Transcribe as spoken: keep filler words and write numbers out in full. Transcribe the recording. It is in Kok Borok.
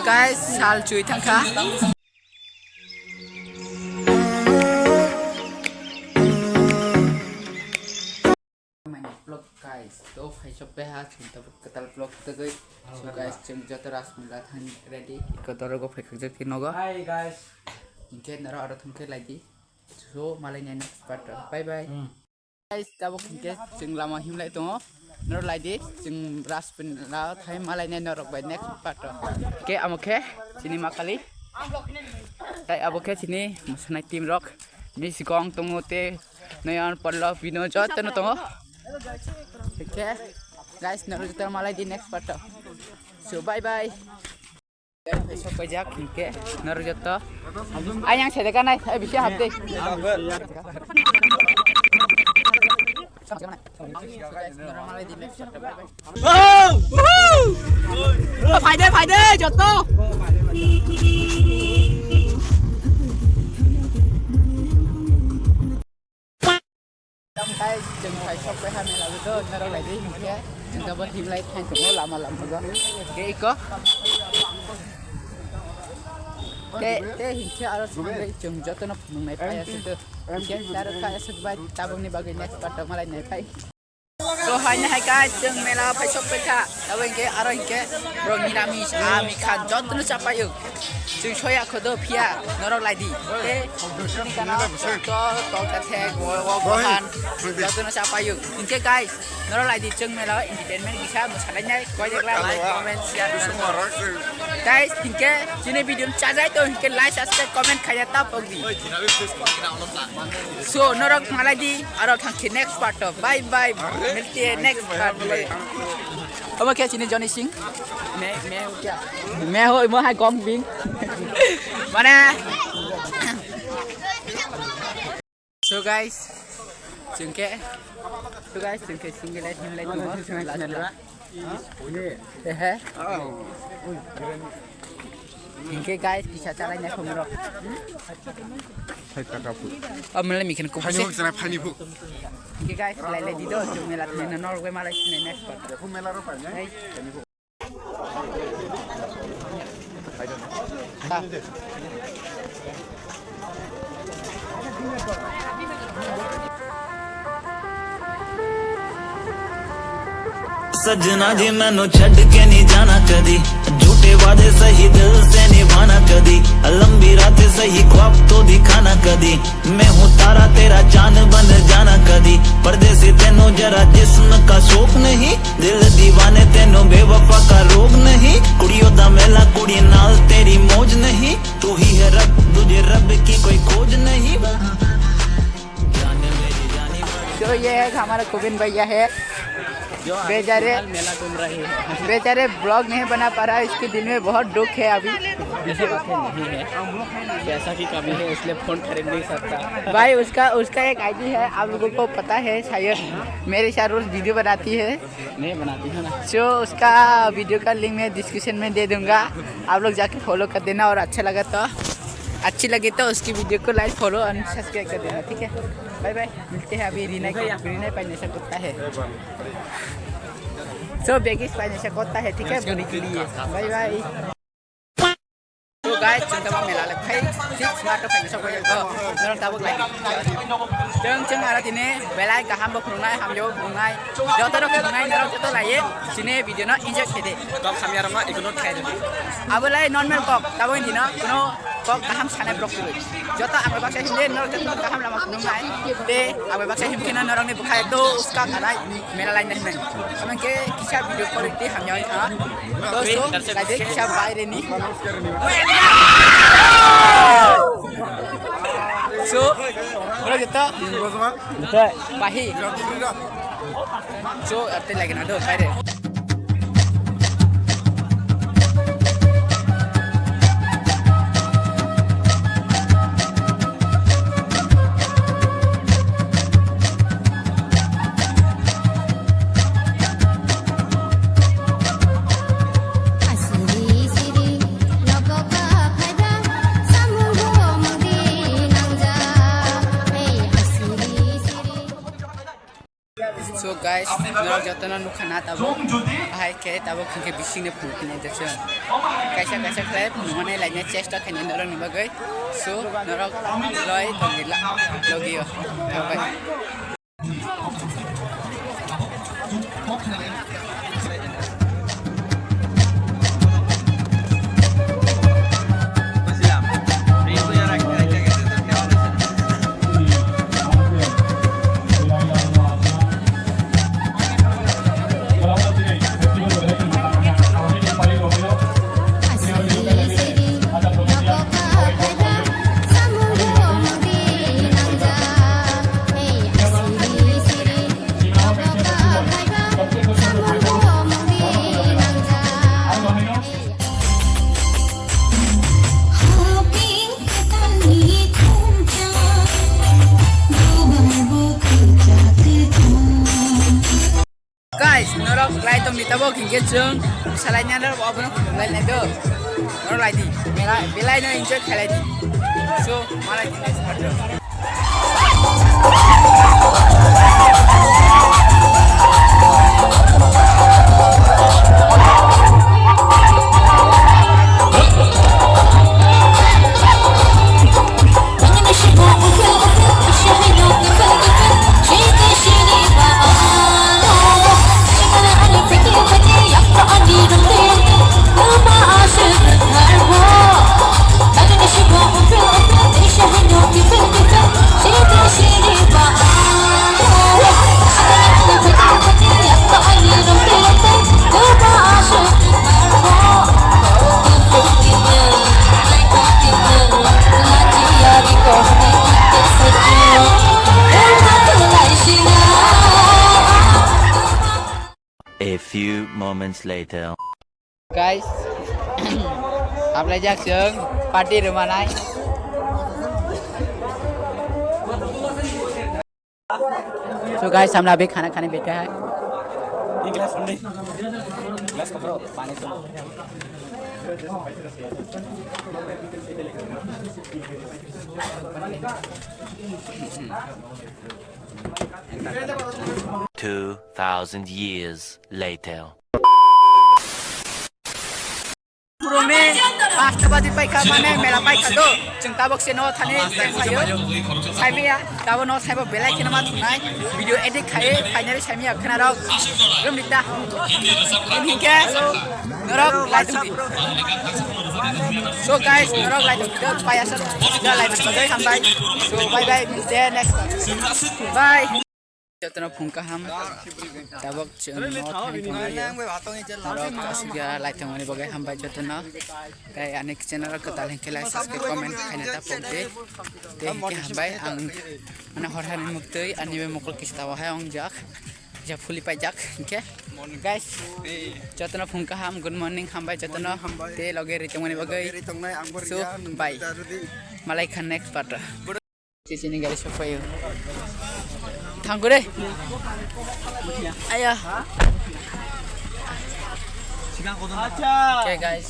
Guys, sal chui thangkha. Mani vlog guys, to phaisok beha chwng tabuk kwtal vlog tagwi. So guys, chwng joto Rajmela thang ready. Iko dorogo phaikha jati nogo. Hi guys. Hinkhe naro aro thangkhe laidi. So malai nai next part. Bye bye. Hmm. Guys, tabuk hinkhe chwng lama himlai tongo. Norok laidi, chwng Rajmela thai malai nai norok bai next part o. Ke amo khe chini makali. Tai abo khe chini mosanai team rok. Miss Gong tongo te Noyan, Pallab, Bino jotono tongo. Hinkhe guys, norok joto malai di next part o. So bye bye. Sok paijak hinkhe norok joto. Ayang sede kanai, ai bisi hapde. Faide, faide, joto. Guys, chwng phaisok pai ha mela o, norok laidi hinkhe chwng tabuk himlai thang tongo lama lama o. Tei iko. Tei, tei hinkhe aro sanglai chwng jotono phunuknai phai aswk do. Hinkhe aro phai aswk bai tabukni bagwi next part o malai nai phai. So, haino hai guys, chwng mela o phaisok paikha. Abo hinkhe aro hinkhe bro niramis, ah, mikha jotono chapaio. Chwng soya khodo phiya norok laidi. Tei chini kana to to kathek wo wo bohan jotono chapaio. Hinkhe guys, norok laidi chwng mela o entertainment kisa mwsalainai koi dekla like, comment, share. Guys, hinkhe chini video chajai to hinkhe like, subscribe, comment khaiya ta pogdi. So, norok malai di, aro thangkhe next part o. Bye bye. Milte hai next part mein. Omo khe chini Johnny Singh. Main, main ho kya? Main ho, mo hai Gong Bing. Mane. So guys, chwng khe, so guys, chwng khe single light himlai tongo. Ehe. Hinkhe guys, kisa chalai nai khumro. Hai taka pu. Amle mikhen ko. Phani hok sana phani hok. Hinkhe guys, lai lai dido, chwng mela thani norok bai malai sinai next part. Phung mela ro pa ne. Guys. सजना जी मैनू छड़ के नहीं जाना कदी, झूठे वादे सही दिल से निभाना कदी, लंबी रातें सही ख्वाब तो दिखाना कदी। मैं हूँ तारा तेरा चांद बन जाना कदी, परदेसी तेनू जरा जिस्म का शौक नहीं, दिल दीवाने तेनू बेवफा का रोग नहीं, कुड़ियों दा मेला कुड़ी नाल तेरी मौज नहीं, तू ही है रब तुझे रब की कोई खोज नहीं। So ये है हमारा कुबिन भैया है। जो अभी बेचारे फिलहाल मेला घूम रहे हैं। बेचारे ब्लॉग नहीं बना पा रहा है, इसके दिल में बहुत दुख है अभी। ऐसी बातें नहीं है, पैसा की कमी है इसलिए फोन खरीद नहीं सकता। भाई उसका, उसका एक आईडी है, आप लोगों को पता है शायद, मेरे साथ रोज वीडियो बनाती है। नहीं बनाती है ना। So उसका वीडियो का लिंक मैं डिस्क्रिप्शन में दे दूंगा, आप लोग जाके फॉलो कर देना और अच्छा लगा तो, अच्छी लगी तो उसकी वीडियो को लाइक, फॉलो एंड सब्सक्राइब कर देना, ठीक है? बाय बाय, मिलते हैं अभी रीना के, रीना पाई नशा कुत्ता है। So बेगिस पाई नशा कुत्ता है, ठीक है? बुरी के लिए bye bye. So guys, chwng tabuk mela le phai six ma to phai sok bai ko. Norok tabuk lai. Chwng chwng aro tini belai kaham bo phunuknai, hamya bo phunuknai. Joto rok phunuknai, norok joto lai ye chini video no enjoy khe de. Kok hamya rok no ignore khai de. Abo lai normal kok, tabuk dino kuno kok kaham sanai borok kwrwi. Joto ang bai baksa himde, norok joto kaham lama phunuknai. Te ang bai baksa himkheno norokni bwkhao to uska khanai. Mela line line. Amang ke kisa video quality hamya oi kha. To so, kaje kisa baire ni. So, ora jeta. Jeta. Pahi. So, ate lagi na do baire. So guys, Norok jotono nukha na tabuk. Ahai khe tabuk hinkhe bisingni phunuknai de chwng. Kaisa kaisa khlai phunukmani laina chesta khainai norokni bagwi. So, norok loi tongwi la-, logio. Thank you. Guys, norok lai tong di tabok hinkhe chwng salai nai norok obono khulum lai nai do. Norok lai di, belai, belai no enjoy khlai di. So, malai di next part o. A few moments later. Guys, hablai jak chwng party rwmanai. So guys, हम अभी खाना खाने बैठे हैं। ये गिलास बंद नहीं। गिलास पकड़ो, पानी तो। Two thousand years later. Purone pasta baji paikha mane mela paikha do. Chwng tabok se no thani teng phaio. Saimiya, tabo no saibo belai kheno ma thunai. Video edit khai, finally saimiya khna rok. Rum dita. Rum hingke, norok lai tong di. So guys, norok lai tong di. Payasa, lai tong di. Hambai. So bye bye, meet the next. Bye. Jotono phung kaham. Tabok chwng no thani thanglaio. Norok aswkya lai thangmani bagwi hambai jotono. Tei ani channel o kwtal hinkhe like, subscribe, comment khaina ta phok di. Tei hinkhe hambai ang mane hor hani muktwi ani bai mokol kisa tabo hai wngjak. Kisa phuli paijak hinkhe. Guys, jotono phung kaham, good morning hambai jotono. Tei loge ri tongmani bagwi. So, bye. Malai kha next part o. Sisini gari sokpaio. Thangkure. Aya. Okay, guys.